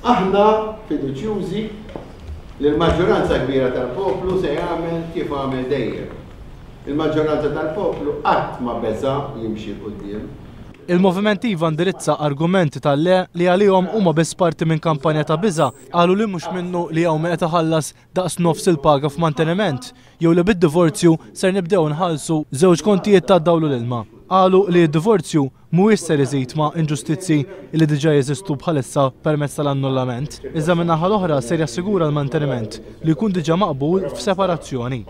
Aħna fiduċjużi li l-maġġoranza kbira tal-poplu se jagħmel kif għamel dejjem. Il-maġġoranza tal-poplu qatt ma beża' jimxi 'l quddiem. Il-Moviment Iva indirizza argumenti tal-le li għalihom huma biss parti minn kampanja ta' biża'. Qalu li mhux minnu li hawn min qed iħallas daqs nofs il-paga f'manteniment jew li bid-divorzju ser nibdew nħallsu żewġ kontijiet tad-dawl u l-ilma. Qalu li d-divorzju mhuwiex ser iżid ma' inġustizzji li diġà jeżistu bħalissa permezz tal-annullament, iżda min-naħa l-oħra ser jassigura l-manteniment li jkun diġà maqbul f'separazzjoni.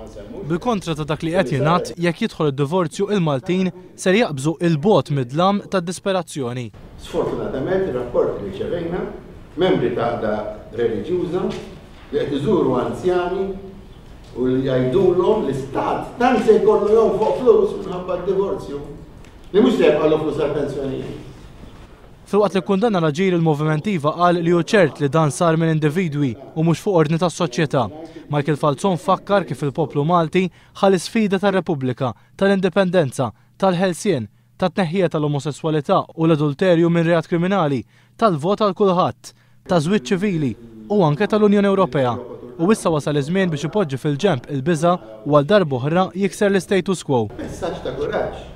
Bil-kontra ta' dak li qed jingħad, jekk jidħol id-divorzju il-Maltin ser jaqbżu 'il bogħod mid-dlam tad-disperazzjoni. Sfortunatament ir-rapporti li rċevejna, membri ta' għaqda reliġjuża li qed iżuru anzjani u li jgħidulhom l-istat tant se jkollu jonfoq flus minħabba d-divorzju li mhux se jibqagħlu flus għall-pensjonijiet. Filwaqt li kkundanna l-aġir il-Moviment Iva qal li hu ċert li dan sar minn individwi u mhux fuq ordni tas-soċjetà. Michael Falzon fakkar kif il-poplu Malti ħa l-isfida tar-Repubblika, tal-Indipendenza, tal-ħelsien, tat-tneħħija tal-omosesswalità u l-adulterju minn reat kriminali, tal-vot għal kulħadd, taż-żwieġ ċivili u anke tal-Unjoni Ewropea. U issa wasal iż-żmien biex ipoġġi fil-ġenb il-biża' u għal darb'oħra jikser l-istatus quo. Messaġġ ta' kuraġġ.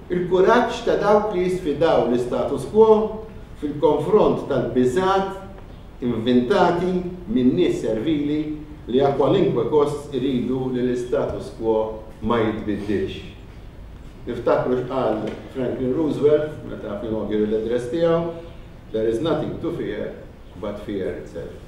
Il-kuraġġ ta' dawk li jisfidaw l-istatus quo fil-konfront tal-biżgħat invintati minn nies servili li a kwalinkwe kost iridu li l-istatus quo ma jitbiddilx. Niftakru x'qal Franklin Roosevelt meta fl-inaugural address tiegħu, There is nothing to fear but fear itself.